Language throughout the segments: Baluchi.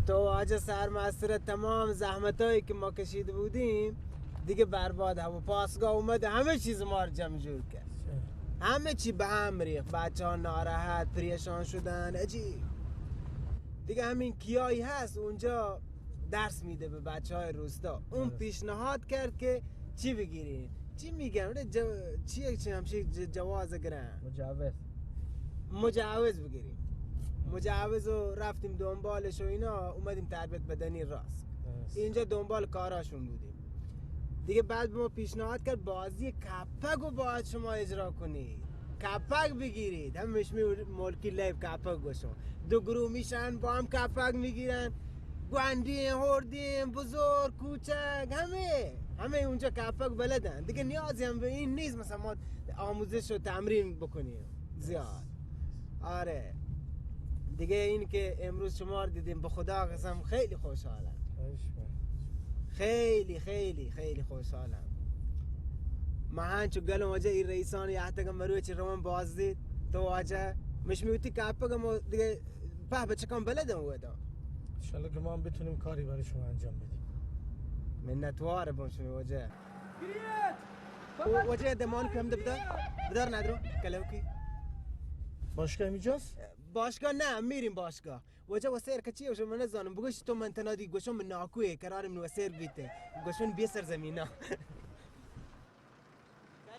تو واجہ سرمستر، تمام زحمتایی که ما کشیده بودیم دیگه برباد. هوا پاسگاه اومد، همه چیز ما رو جمع جور کرد. همه چی به هم ریخت، بچه ها ناراحت، پریشان شدن. عجیب. دیگه همین کیایی هست اونجا درس میده به بچه های روستا، اون پیشنهاد کرد که چی بگیریم؟ چی می‌گن؟ اون ج-، چی یک چی همشه ج-، جواز گرن؟ مجوز. مجوز بگیریم. مجوز و رفتیم دنبالش و اینا، اومدیم تربیت بدنی راست. اینجا دنبال کاراشون بودیم. دیگه بعد به ما پیشنهاد کرد بازی کپگ رو باید شما اجرا کنید، کپگ بگیرید. هم مشمی ملکی لیب کپگ گوشم، دو گروه میشن با هم کپگ میگیرن. گوندی، هردی، بزرگ، کوچک، همه، همه اونجا کپگ بلدن. دیگه نیازی هم به این نیست مثلا ما آموزش و تمرین بکنیم زیاد. آره. دیگه این که امروز شما رو دیدیم، به خدا قسم خیلی خوشحالم. خیلی، خیلی، خیلی خوشحالم. من هنچو گلم واجه این رئیسان یه حتی که مروی چی روان بازدید، تو واجه مش میوتی کپگم و دیگه په بچکان بلدم و دا. انشالله که ما هم بتونیم کاری برای شما انجام بدیم. منتوار بون شما واجه. واجه دمان کم ده بدار، بدار ندرو، کلوکی. باشگاه اینجاست؟ باشگاه نه، میریم باشگاه. واجه و سیر کچی و شما نزانم، بگوش تو من تنادی گوشم من ناکوی قرارم نو سیر بیته. گوشم بیا سر زمینا.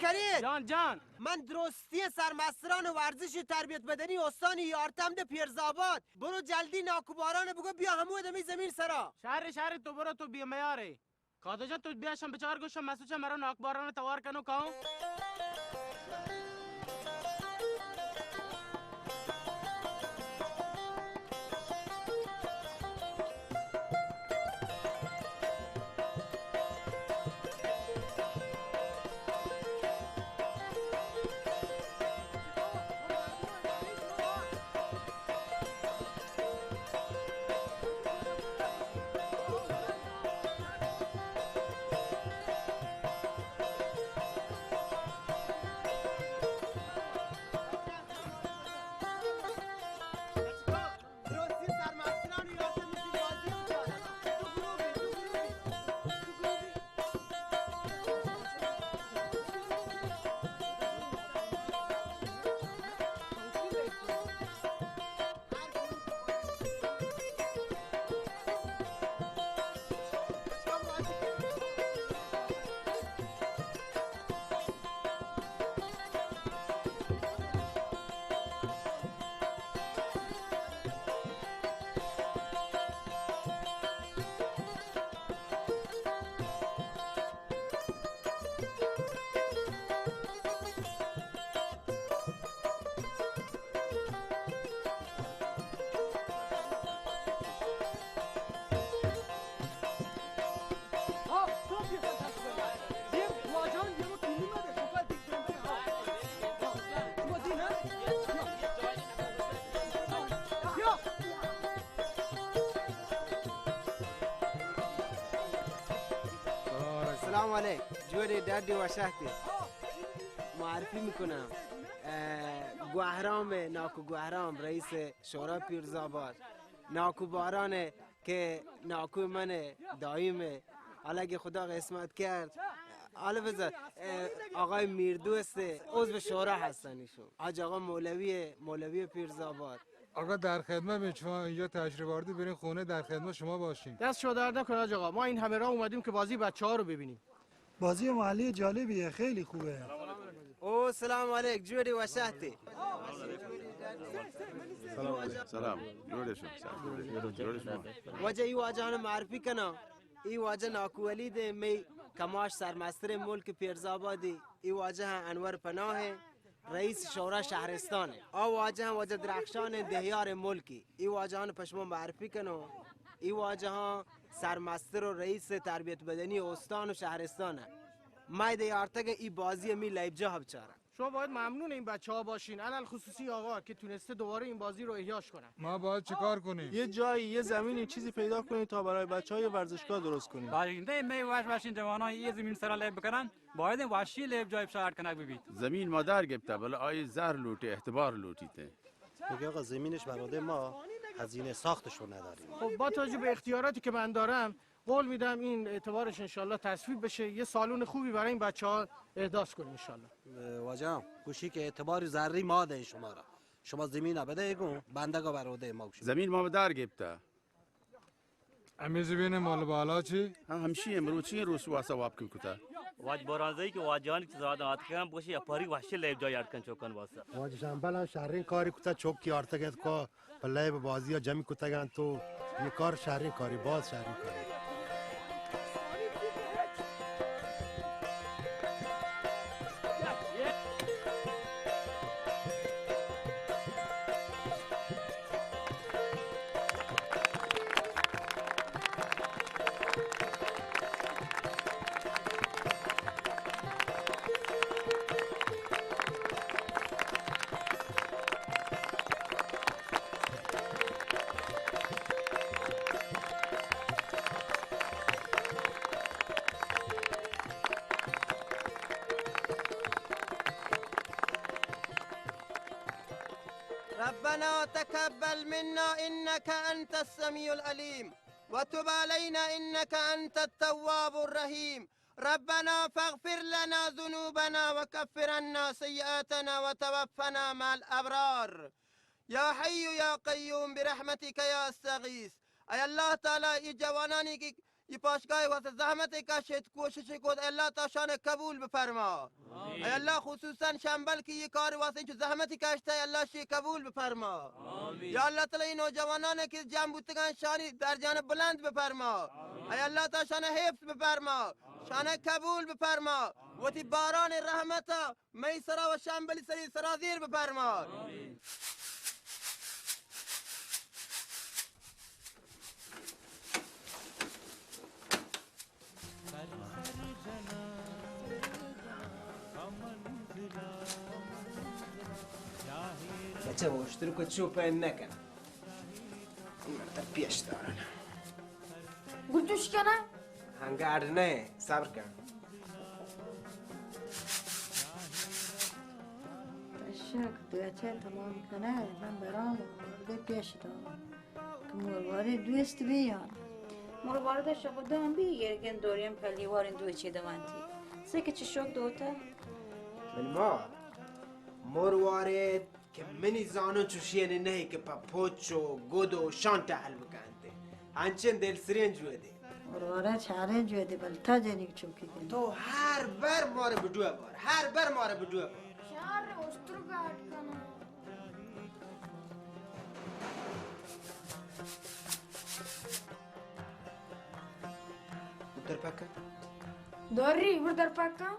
کریم! جان، جان. من درستی سرمستران ورزش و تربیت بدنی استان یارتمد پیرزاباد. برو جلدی ناکوباران بگو بیا همو دمی زمین سرا. شهر، شهر تو برو، تو بیا میاره. کادو جان، تو بیا شم بچار گوشم مسوچ مرا ناکوباران توار کنو کاؤں. سلام علیک. جوڑے، ڈاڈی، وشاتے. معرفی می‌کنم. اه، گوهرام، ناکو گوهرام، رئیس شورای پیرزآباد. ناکو باران که ناکو من دائم، حالا اگه خدا قسمت کرد، حالا بذار، اه، آقای میردوست، عضو شورا هستن ایشون. حاج آقا مولوی، مولوی پیرزآباد. آقا در خدمت، به شما اینجا تشریف آوردید، برین خونه، در خدمت شما باشیم. دست شما درد نکنه حاج آقا، ما این همه راه اومدیم که بازی بچه‌ها رو ببینیم. بازی محلی جالبیه، خیلی خوبه. او سلام علیک، جوڑی وشاتی. سلام علیک. سلام. جوڑے شو. جوڑے شو. واجہ ای واجہ ہن معرفی کنا. ای واجہ ناکو ولید، می کماش سرمستر ملک پیرزآبادی. ای واجہ انور پناہ، رئیس شورا شہرستان. آ واجہ واجہ درخشان دہیار ملکی. ای واجہان پشما معرفی کنو. ای واجہان سرمستر و رئیس تربیت بدنی استان و شهرستانه. ما ده یارتگ ای بازی می لیبجاه بچارن. شما باید ممنون این بچه‌ها باشین، علل خصوصی آقا که تونسته دوباره این بازی رو احیاش کنه. ما باید چه کار کنیم؟ یه جایی، یه زمینی، چیزی پیدا کنید تا برای بچه‌ها یه ورزشگاه درست کنید. بله، نه، می وش وشین جوانان یه زمین سر لیب بکنن، باید وشی لیب جای بشار کنک ببیت. زمین ما در گپته، بله آئی زر لوٹی، اعتبار لوٹیته. میگه آقا زمینش برای ما، هزینهٔ ساختش رو نداریم. خب، با توجه به اختیاراتی که من دارم، قول می‌دم این اعتبارش انشالله تصویب بشه، یه سالن خوبی برای این بچه‌ها احداث کنیم انشالله. واجه، گوشی که اعتباری زری ما دیں شما را. شما زمین بده گو، بندگا بر عهدهٔ ما گوشی. زمین ما به در گپته. همی زمین مال بالا چی؟ ها، همشی امروچی روس واسه واب کن کتا. واج برانزایی که واجانی که زاد آتکن بوشی اپاری وحشی لیب جای اٹکن چوکن واسه. واج شامبل هم شهرین کاری کتا، چوکی آرتگ ات کو پلے بازی جمع کتگن تو، یہ کار شهرین کاری، باز شهرین کاری. ربنا تقبل منا إنك أنت السميع العليم وتب علينا إنك أنت التواب الرحيم. ربنا فاغفر لنا ذنوبنا وكفر عنا سيئاتنا وتوفنا مع الأبرار. يا حي يا قيوم برحمتك يا استغيث. اے اللہ تعالی، اے جوانانی کہ اے پاشگاہ واسطہ زحمت کشت، کوشش کت، اے اللہ تا شان قبول بفرما. اے اللہ، خصوصاً شمبل کہ اے کار واسطہ چو زحمت کشت، اے اللہ شی قبول بفرما. یا اللہ تعالی، اے نوجوانان کہ جمع بوتگان، شانی درجان بلند بفرما. اے اللہ تا شان حفظ بفرما، شان قبول بفرما. وتی باران رحمت مئی سرا و شمبلی سری سرا زیر بفرما. بچہ، اوشتر کو چو پین نکن. مرتا پیش دارن. گرجوش کنه؟ هنگار نه، صبر کن. تشک، تو چه تمام کنه، من برام، ده پیش دارم. که مروارید دوست بیان. مروارید شما دام بی، یرگن دوریم پلیوارین دو چه دوانتی. سه که چه شک دوتا؟ من ما، مروارید که منی زانو چوشیانی نهی که په پوچ و گد و شان ٹهل بکنت. انچین دلسرین جویدی. مروارا چارین جویدی، بل تا جنیگ چوکی کنی. تو هر بر ماره بدوه بار، هر بر ماره بدوه بار. شهر اوشتر گاٹ کنه. در پکه. داری، بر در پکه.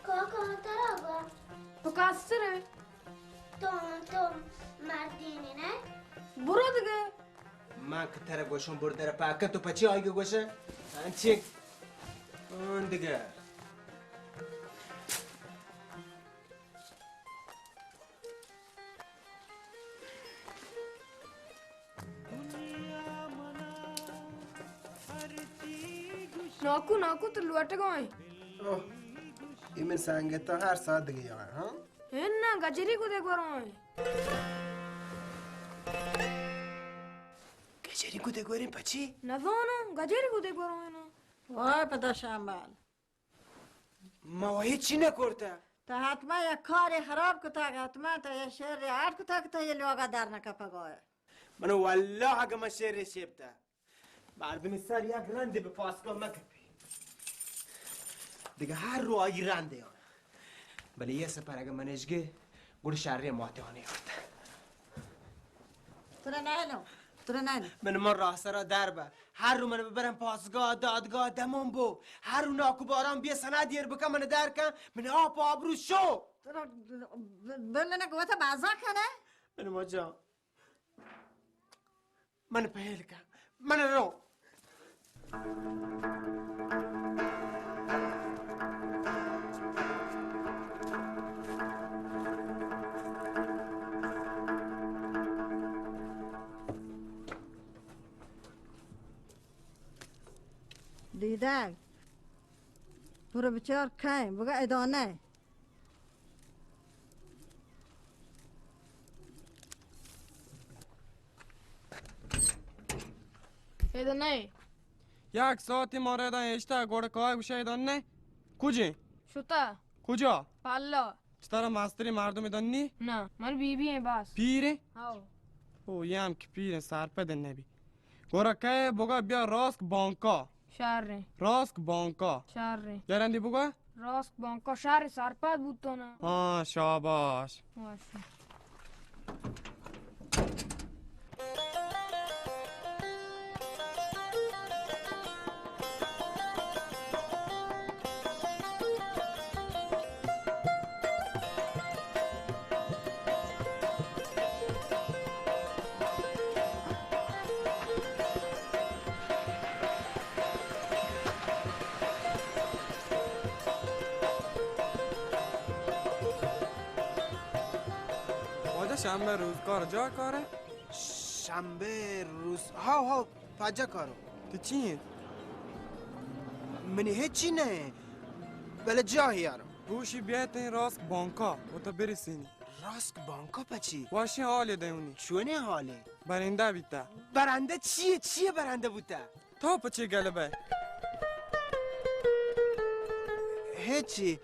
کاکا، ترا با. تو کاستر ئے؟ تو، تو مردینے نہ؟ برو دگہ. من کہ ترا گوشم بر در پاکہ، تو پچی آئی گوشے؟ انچی آن دگہ. ناکو، ناکو، تو لوٹگا ئے؟ اوہ، اے من سنگتاں ہر ساعت دگہ یار، ہاں؟ انا، گجری گدے گورا ئے. گجری گدے گورے پچی؟ نزاناں، گجری گدے گورا ئے نا. وای پدا شامبال. ما و ہچی نہ کرتہ. تا حتما یک کارے خراب کتگ، حتما تا یک شرے اڈ کتگ، تا یہ لوگا در نہ کپگا ئے. من واللہ اگہ من شرے شپتہ، مردمی سر یک رندے بہ پاسگاہ مکپی. دگہ ہر رو آئی رندے آن. بلے یہ سپر اگہ من اش گے، گڑ شرے ماتے آنے آرتہ. ترا نہ لو، ترا نہ لو. من من راہ سرا در بہ. ہر رو من ببرن پاسگاہ، دادگاہ، دمون بو. ہر رو ناکو باران بیا سند ایر بکن، من در کن، من آپ آبرو شو. ترا بل نہ گوتا بازا کنہ. من ما جان، من پہل کن، من رو. دیدگ. برو بچار کئے، بگا ادانہ. تو نئے؟ یک ساعتی ما را داں اشتا گوڑ کائے گوشے داں نئے؟ کجے؟ شتا۔ کجا؟ پالا۔ چترا مستری مردم داں نی؟ نہ، من بی بی ایں بس۔ پیر ایں؟ ہاو۔ او، یہ ہم کہ پیر ایں، سرپد نبی۔ گورا کئے بگا بیا راسک بانکا۔ شر ایں۔ راسک بانکا۔ شر ایں۔ یارندی بگا؟ راسک بانکا شر ایں، سرپد بوتو نا۔ ہاں، شاباش۔ وش۔ واجہ شنبہ روز کار جا کارے؟ شنبہ روز، ہاو، ہاو، پجا کارو۔ تو چی انت؟ منی ہچی نہ، بلے جاہی یارو۔ گوشی بیایت ایں راسک بانکا، و تو برسینی۔ راسک بانکا پچی؟ واشیں حالے دیونی۔ چونیں حالے؟ برندہ بیتا۔ برندہ چیے؟ چیے برندہ بوتا؟ تو پچے گل بئے؟ ہچی۔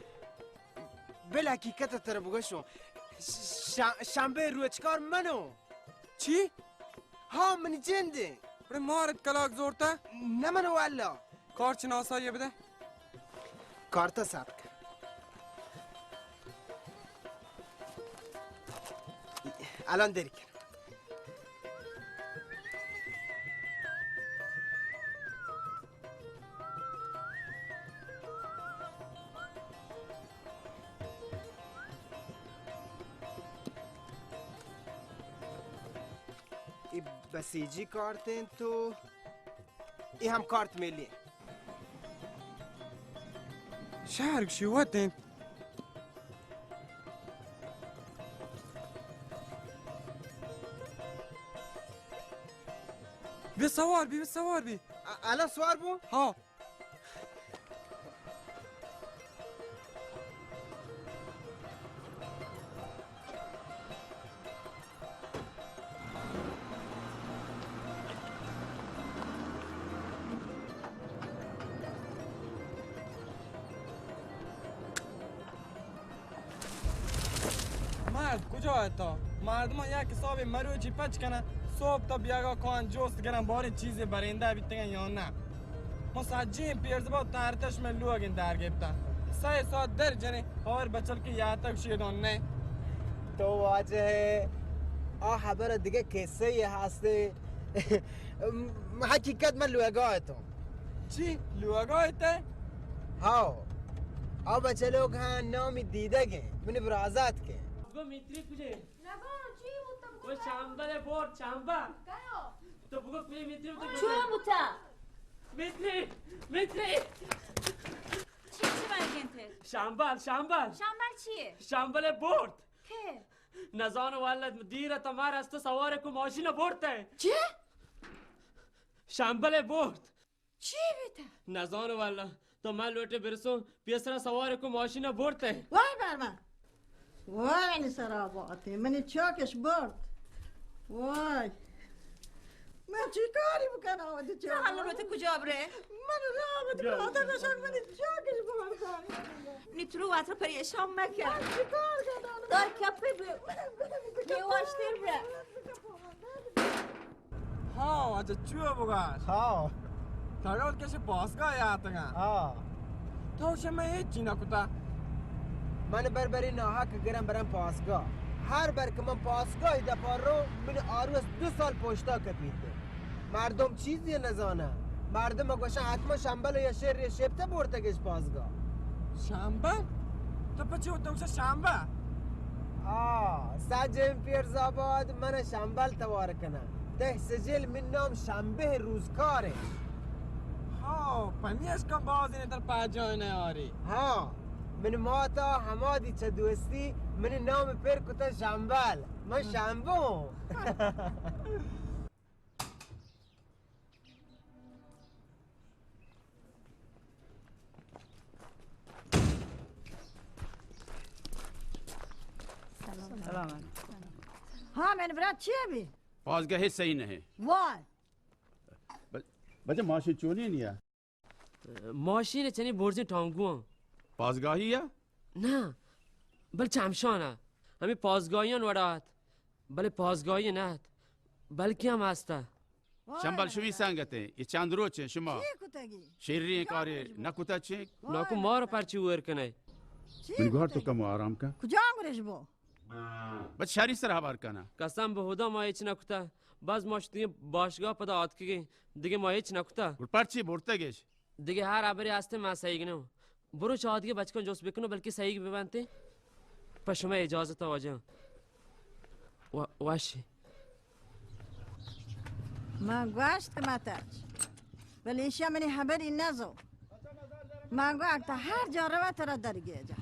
بل حقیقت تر بگوشوں۔ ش-، شنبہ روچکار منو۔ چی؟ ہاں، منی جندے۔ بڑے مارت کلاک زورتا؟ نہ منو واللہ۔ کارت شناسائی بدے۔ کارت ثبت کن۔ الان دیر کن۔ اے بسیجی کارت انت و اے ہم کارت ملی۔ شہر گشی وت انت۔ بیا سوار بی، بیا سوار بی۔ ا-، الان سوار بو؟ ہاں۔ مرد کجا ئے تو؟ مردماں یک حسابے مروچی پچ کنن، صبح تا بیاگا کان جست گرن باریں چیزے برندہ بیتگن یا نہ۔ ما سجیں پیرزباد تارتش میں لوگیں در گپتن۔ سہ ساعت در جنیں اور بچل کے یاتک شیدان نہ۔ تو واجہ ئے، آ خبر دیگہ قصہ یے ہستے۔ حقیقت من لوگا اتوں۔ چی؟ لوگا اتے؟ ہاو۔ آ بچلوک ہاں نامی دیدگ ایں، منی برازاتک ایں۔ گو میتری کجے؟ نگو، چی بوتا بگو؟ وہ شامبل ہے، بور شامبل۔ کئے؟ تو بگو کجے میتری بوتا؟ چون بوتا؟ میتری، میتری۔ چی، چی مرگن تے؟ شامبل، شامبل۔ شامبل چیے؟ شامبل ہے بورت۔ کئے؟ نزانو واللہ، دیر تا مار است سوار کو ماشین برتے۔ چی؟ شامبل برت۔ چی بیتا؟ نزانو واللہ، تو من لوٹے برسوں، پیسرا سوار کو ماشین برتے۔ وای بر من۔ وای منی سرا باتے، منی چاکش برت۔ وای۔ من چی کاری بکنم وتی چاکا؟ تو حالا روتے کجا برے؟ من را وتی بیا۔ خاطر نشان منی چاکش برت۔ نی ترو واتر پریشان مکن۔ من چی کار کنم؟ دار کپے بی۔ یواشتر برے۔ ہاں، واجہ چو بگاش۔ ہاں۔ تگل کش پاسگاہ یاتگاں۔ ہاں۔ تو شما ہیچ چی نکتا۔ من بربری ناحق گرم برم پاسگاہ۔ ہر بر کہ من پاسگاہ دپار رو، من آروس دو سال پشتا کپیت۔ مردم چیزی نزانه۔ مردم گوشن حتما شمبل یا شیر یا شیپته برتگش پاسگاہ۔ شمبل؟ تو پچی وتا گوشے شمبل؟ آ، سجن پیرزاباد من شمبل توار کنن۔ تہ سجل من نام شمبه روزکاره۔ ہاں، پمیش کم باز نے تر پاجان آری۔ ہاں، من ماتا ہمادی چہ دوستی من نام پر کتا شمبل۔ من شمبو۔ سلام۔ ہاں، من برات چی بی؟ پاسگاہ صحیح نہ۔ وای۔ بل، بچہ ماشین چونی نیا؟ ماشین چنی برزیں ٹانگواں۔ پاسگاہی یا؟ نہ، بل چمشان ء۔ ہمیں پاسگاہیان وڑا ات، بلے پاسگاہی نہ ات، بلکہ ہم ہستا۔ شمبل شوی سنگتیں، یہ چند روچیں شما چی کتگی؟ شیریں کارے نہ کتا چے؟ ناکو مار پرچی ور کنے؟ چی من گوہر تو کتگی؟ کم آرام کن۔ کجا گرش بو؟ بس شری سر ہبر کنا۔ قسم بہ خدا ما ہچ نہ کتا۔ بس ما شتیں باشگاہ پدا آتکگیں، دگہ ما ہچ نہ کتا۔ گڑ پرچی برتگش؟ دگہ ہر ہبرے ہستیں ما سہیگ نہ۔ برو چہ آدگہ بچکاں جست بکن و بلکہ سہیگ ببنتیں۔ پہ شما اجازت واجہ۔ و-، وش۔ من گوشت کہ ما ترچ۔ بلے ایشی منی ہبری نزو۔ من گوشت ہر جا روا ترا درگیجا۔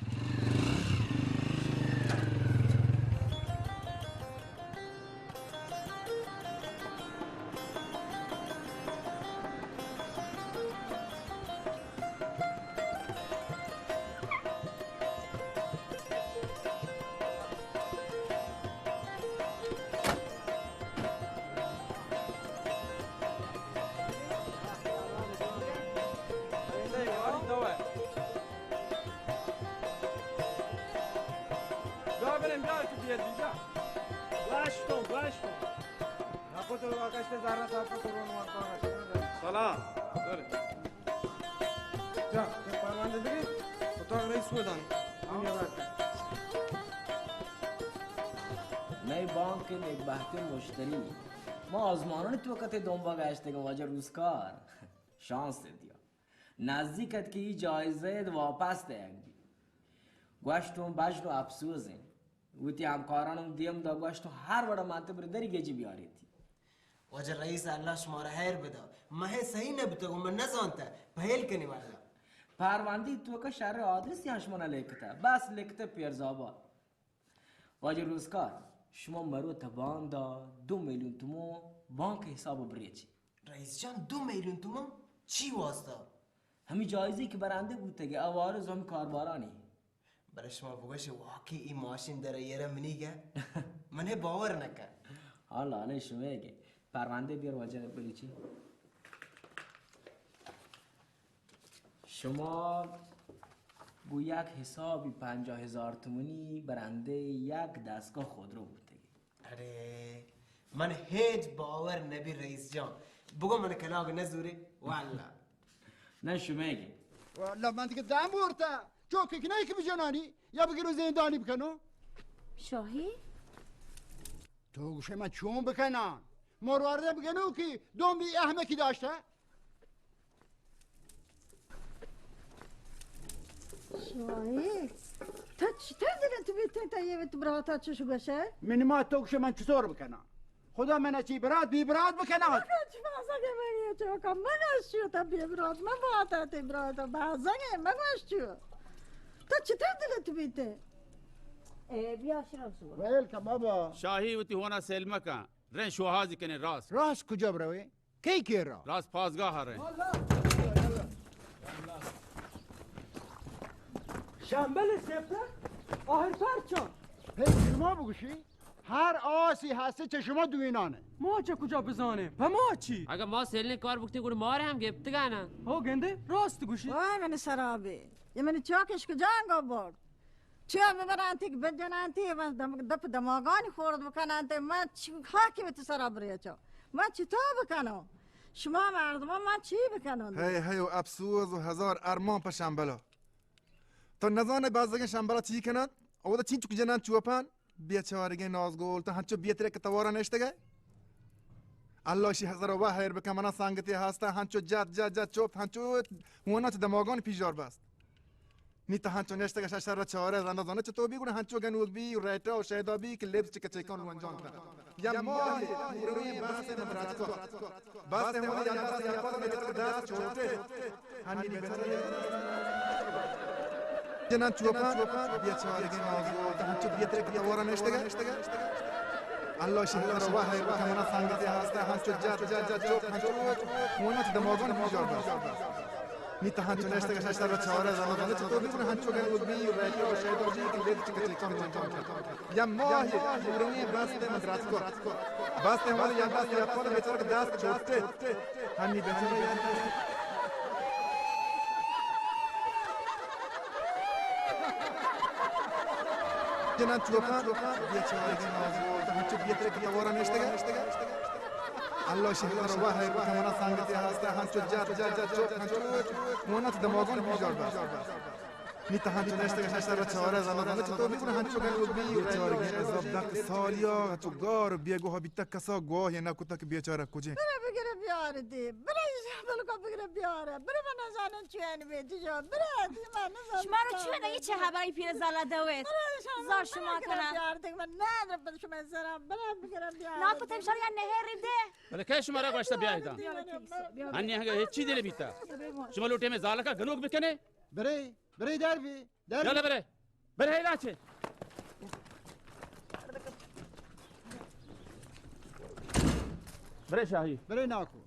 بیا بریم، بیا تو بیا دیگه. گوش کن، گوش کن. سلام. جا، یک پرونده بگیر. اتاق رئیس ودان. نئے بانک نیک بہتیں مشتری. ما آزمانانی توکا تئی دمبا گشتگاں واجہ روزکار. شانس دیا. نزدیک ات کہ ای جائزہ ات واپس دئیگ بی. گوشتوں بژن و اپسوز انت. وتی ہمکارانم دیم دا، گوشتوں ہر وڑا من تو بری دری گیجی بیاریتی. واجہ رئیس، اللہ شمارا خیر بدا. مہے صحیح نبوتگ و من نزانتہ. پہل کنی واللہ. پروندی توکا شر آدرسی ہم شما نلکتہ، بس لکتہ پیرزاباد. واجہ روزکار، شما مرو تا باندا دو میلیون تومن بانک حساب بریچی. رئیس جان، دو میلیون تومن چی واسطہ؟ ہمی جائزی کہ برندے بوتگے، عوارض ہم کاربارانی. بلے شما بگوش واقعی ای ماشین در ایرہ منی گہ؟ من باور نکن. ہاں لالے شمے گہ. پروندے بیار واجہ بلیچی. شما گو یک حسابی پنجاہ ہزار تومنی برندے یک دستگاہ خودرو بوتگی. ارے، من ہچ باور نبی رئیس جان. بگو من کلاگ نزوری، واللہ. نہ شمے گی. واللہ من دیگہ دم بورتا. چوکی کنائی کہ بجنانی، یا بگیرو زندانی بکنو. شاہی؟ تو گوشے من چون بکنان؟ مروارده بگنو کہ دنبی احمقی داشته. شاہی، تو چطور دلت بیتن تا یہ تو براتا چش گوشه؟ من ما تو گوشه من چطور بکنم؟ خدا من چی برات بی برات بکنم؟ مگه چی بازگه مگه چی بکنم؟ مگه شو تا بی برات، من باتا تی برات بازگه، مگه شو. تو چطور دلت بیتن؟ اے بیا شرم سو. ویل کن بابا. شاہی وتی ہونا سیل مکن. رن شوہازی کنیں راست. راست کجا برویں؟ کئی کیر را؟ راست پاسگاہ رن. شمبل سپتہ آخر پرچا؟ ہے شما بگوشی، ہر آسی ہستے چہ شما دوینانے. ما چہ کجا بزانیں؟ پہ ما چی؟ اگہ ما سیلیں کار بکتیں گڑا مارے ہم گپتگانا. ہو گندے، راست گوشی. وای من سرابے. یہ منی چاکش کجا انگا برد؟ چیا ببرانتی کہ بجنانتی، من دم-، دپ دماغانی خورد بکنانتی، من چی خاکی وتی سرا بریچا؟ من چطور بکنم؟ شما مردمان من چی بکنم؟ ہے، ہے و افسوس و ہزار ارمان پہ شمبلا. تو نزانے بزگیں شمبلا چی کنات؟ اودا چینچک جنان چوپان؟ بیچارگیں نازگل، تو ہنچو بیترے کہ توارا نشتگے؟ اللہ شی ہزار و خیر بکن، منا سنگتی ہستا، ہنچو جت، جت، جت، چوپ، ہنچو ہونا چہ دماغان پیژار بست. نی تہان چو نشتگ شش سر چارے، رندا زانہ چطور بی گڑا ہنچو گنوک بی، ریٹا و شیدا بی کہ لبز چکہ چکان لونجان کن. یا ماہی پوریں بس مدرچ کو. بس ہمیں یا بس یا پس میں چکہ دست چھوٹے. ہنی بیچارے. جنان چوپان، بیچارگی نازو، ہنچو بیترے کہ توارا نشتگ. اللہ شکر و ہے، کہ منا سنگتے ہستا، ہنچو جت، جت، جت، چوپ، ہنچو، ہونا چہ دماغان پیژار بست. نی تہاں چو نشتگ، شش سر چارہ زانو زانو چطور بی، ہنچو گنگ بی، رہتا و شیدا بی کہ لد چکا چکا چکا۔ یا ماہ پوریں بست من درات کو۔ بست ہمارے یا بست یا پل بیچارہ دست چھوٹے۔ ہمی بیچارہ یا جنان چوکاں، بیچارہ جنان زور، ہنچو بیترے کہ توارا نشتگ۔ اللہ شکر، واہ، ہے کہ منا سنگتے ہستا، ہنچو جات، جات، جات، چوک، ہنچو مونت دماغون بیجار بس۔ نی تہاں چو نشتگ، شش سر چارہ زانو زانو چطور بی، ہنچو گل بی۔ بیچارگیں عذاب دات سالیا، چو گار بیگوہ بیتا، کسا گواہ نہ کتا کہ بیچارہ کجے۔ برے بگرے بیار دی، برے شامبل کو بگرے بیار، برے من نزانن چوین بیتی جو، برے دی من نزانن۔ شما رو چوین، یہ چه هبری پیر زالا دوید؟ زار شما کنن۔ بیار دی من نه، رب شما سرا، برے بگرے بیار۔ نا کتم شر یا نهر ریم ده۔ بلے کئے شمارا گوشتہ بیائیت؟ ہنی ہنگا ہچی دل بیتا۔ شما لوٹے میں زالکا گنوک بکنے؟ برے، برے در بی، در بی۔ یلا برے، برے علاج ہے۔ برے شاہی۔ برے ناکو۔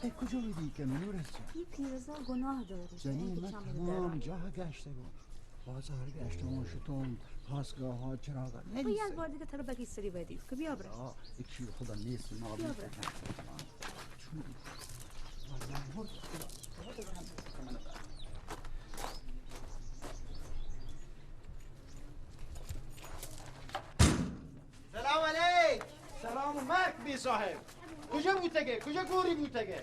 تئی کجا ودی کنی نورس جان؟ یہ پیرزا گناہ داری۔ جنین، من تمام جاہ گشتگوں۔ بازار گشتگوں، شتوں، پاسگاہ ها، چراغ ها۔ تو یک بار دیگه ترا بگی سری ودی۔ که بیا برے۔ آه، یک چیز خدا نیست، ما بیا برے۔ سلام علیک. سلام و مرک بی صاحب. کجا بوتگے؟ کجا کوری بوتگے؟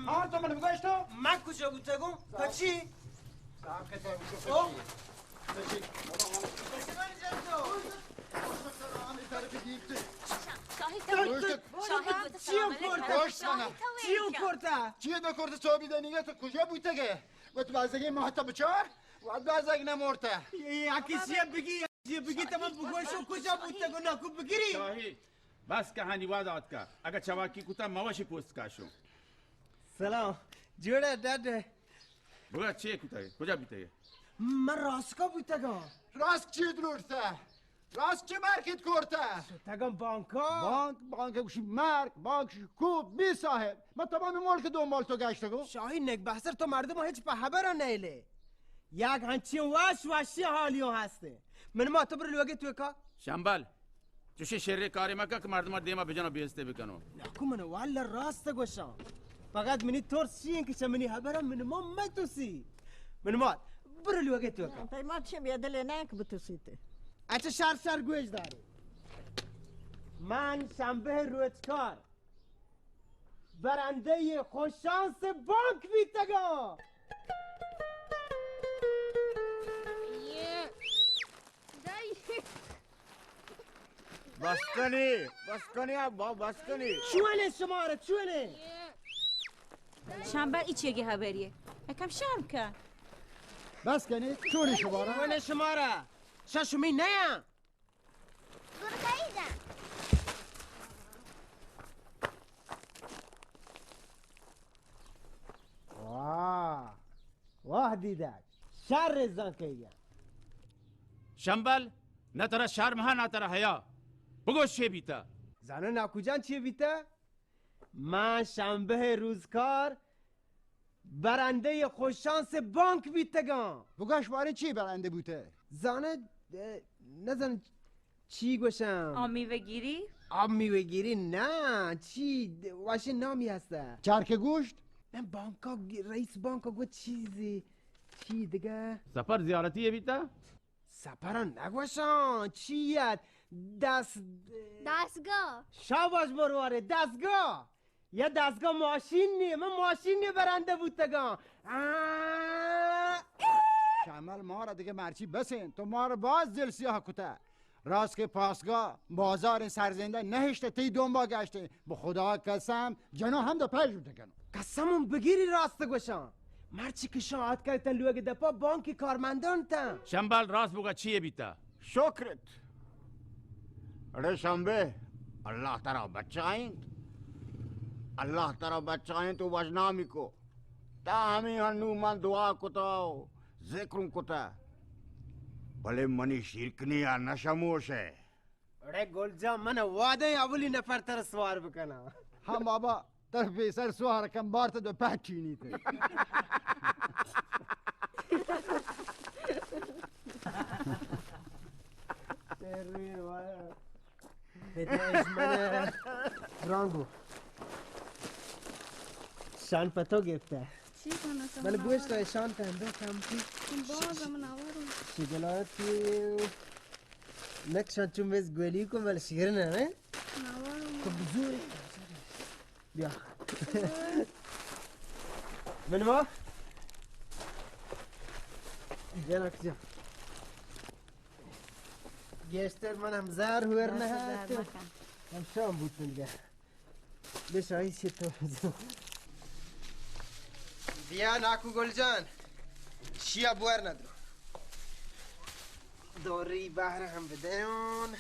ها، تو من بگوش تو؟ من کجا بوتگوں؟ پچی؟ صاحب که تو بگوش او. پچی؟ پچی؟ شاهی تو. شاهی تو. چیو کرتا؟ گوش منا. چیو کرتا؟ چیو نکرتا؟ چوبی دنیگا تو کجا بوتگے؟ وت بازگی ماتا بچار، وت بازگ نمورتا. یکی چیه بگی، چیه بگی تمام بگوشو کجا بوتگو ناکو بگیری. شاهی، بس که هنی واد آتکا. اگه چواکی کتا موشی پوست کاشو. سلام. جوڑه ڈاڈه. بگا چی کتگے؟ کجا بیتگے؟ من راسکا بوتگا. راسک چی دروڑتا؟ راست چه مرکت کرتا؟ شتگم بانکا. بانک، بانک گوشی مرک، بانک گوشی کوب، بی صاحب. من تمام ملک دنبال تو گشتگو. شاهی نک بحثر تو مردم هیچ په خبر نیلی. یک هنچین واش واشی حالی هسته. من ما تو بر لوگی تو کا؟ شمبل، چوشی شرے کارے مکن که مردم دیما بجنو بیسته بکنو. نکو من والله راست گوشم. فقط منی ترس چی انت که چه منی خبره من ما متوسی. من مات، برو لوگے تو کن. پیما چی بیا دلے نه که بتوسیت. اچھا شر شر گوش داری. من شنبه روزکار برندهٔ خوششانس بانک بیتگا. بس کنی، بس کنی ابا، بس کنی. چونه شمارا، چونه؟ شنبه ای چیگی خبریه؟ یکم شرم کن. بس کنی، چونه شمارا؟ چونه شمارا؟ شا شمی نیا؟ گرگایی جان. دیدگ. شر زن کئی. شمبل، نہ ترا شرم ہا، نہ ترا حیا. بگوش چے بیتا؟ زاناں ناکو جان چے بیتا؟ من شنبہ روزکار برندهٔ خوششانس بانک بیتگاں. بگوش باریں چی برنده بوته؟ زانه، اه، نزن چی گوشم؟ آب میوه گیری؟ آب میوه گیری نه، چی واشی نامی هسته؟ چرخ گوشت؟ نه، بانکا گ-، رئیس بانکا گو چیزی، چی دیگه؟ سفر زیارتی بیتا؟ سپران نگوشان، چیت؟ دست دستگاه. شاباش برواره، دستگاه. یا دستگاه ماشین نی، من ماشین نی برنده بوتگان. آه. شمل، ما را دیگه مرچی بسین، تو ما را باز دل سیاه کته. راست که پاسگاه بازار سرزنده نهشته، تی دنبا گشته. به خدا قسم، جنو هم دو پژ بوتگن. قسم بگیری راست گوشان. مرچی که شان آتکگ تن لوگ دپا بانکی کارمندان تن. شمبل، راست بگا، چیه بیتا؟ شکرت. اڑے شمبے، اللہ ترا بچائینت. اللہ ترا بچائینت و وژنامی کو. تا ہمیں ہنو من دعا کتا و ذکروں کتا. بلے منی شیرکنی آ نشموش ہے. اڑے گل جان، من وعدہ اولی نفر تر سوار بکناں. ہاں بابا، تر پیسر سوار کن، بار تو دو پہچینی تے. تیرے وایا. بیدے اش من رانگو. شان پتو گپتہ. چی کنہ تو؟ بلے گوشت شان تندو کم کی. باز من آواروں. شگلاتی. نقشان چون میز گولی کو، بلے شیر نہ، ہیں؟ آواروں. تو بزور. بیا. من ما. بیا نقشان. گیشتر من ہم زار ہور نہ. ہم شام بوتن گیا. بشائی چطور؟ بیا ناکو گل جان، شیا بور ندرو. دوری بہر ہم بدیون.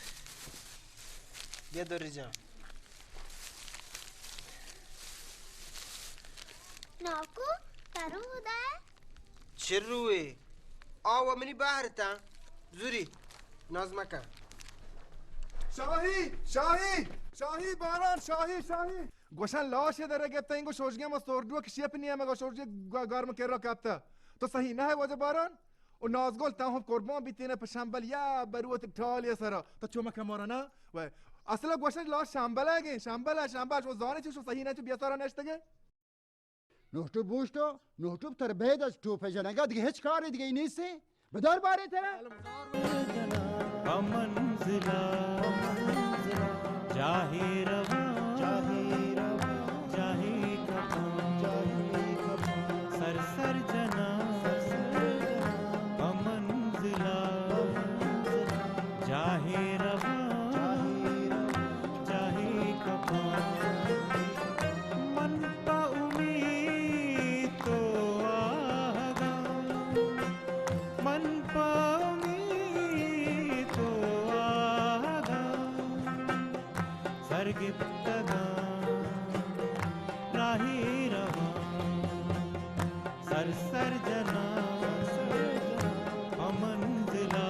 بیا دوری جان. ناکو، ترو دے. چروے، آ و منی بہر تاں زوری ناز مکن. شاہی، شاہی، شاہی، باران، شاہی، شاہی. گوشن لاش در گپتہ، انگو شوشگی ما سوردو کہ شیپ نیمگا شوشگی گا-، گارم کرا کپتہ. تو صحیح نہ ہے واجہ باران؟ و نازگل تاں ہم قربان بیتینہ پہ شمبل یا بروت ٹالی سرا. تو چو مکہ مارا نا؟ و اصلا گوشن لاش شمبل ہے گے، شمبل ہے، شمبل. شو زانے چو، شو صحیح نہ چو بیا سارا نشتگے. نوٹو بوشتو، نوٹو تر بید از ٹوپ جنگا دیگه هیچ کاری دیگه ای نیستی. بدار باری ترا. پہ منزلا جاہے رواں، جاہے کپاں، سر سر جناں پہ منزلا. جاہے رواں، جاہے کپاں، من پہ امیت و آہگاں، من پہ امیت و آہگاں، سر گپتگاں راہے رواں. سر سر جناں پہ منزلا،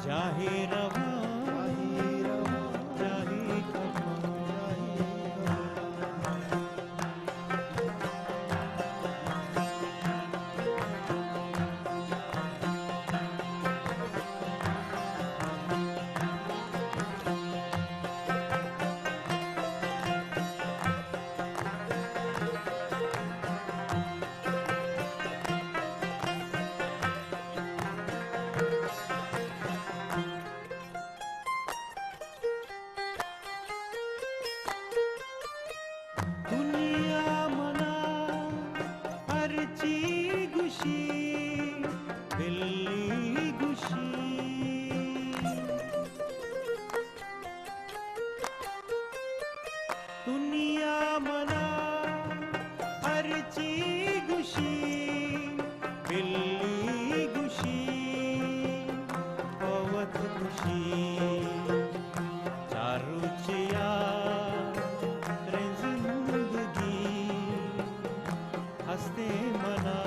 جاہے رواں، جاہے کپاں. دنیا منا ہرچی گوشی، بلی گوشی. دنیا منا ہرچی گوشی، بلی گوشی، پہ وت گوشی. چار روچے آ تریں زندگی ہستیں منا.